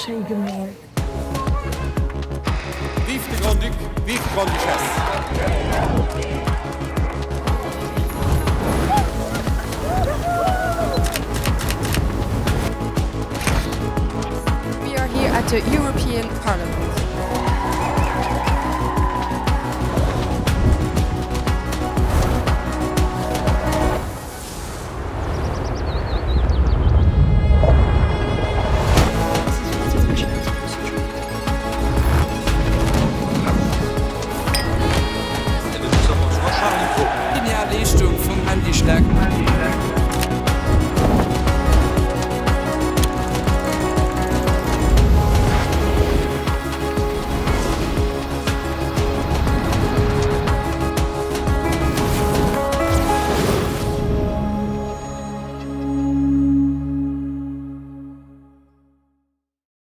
schéi gemoolt. Vive de Grand-Duc, vive d'Grande-Duchesse! We are here at the European Parliament.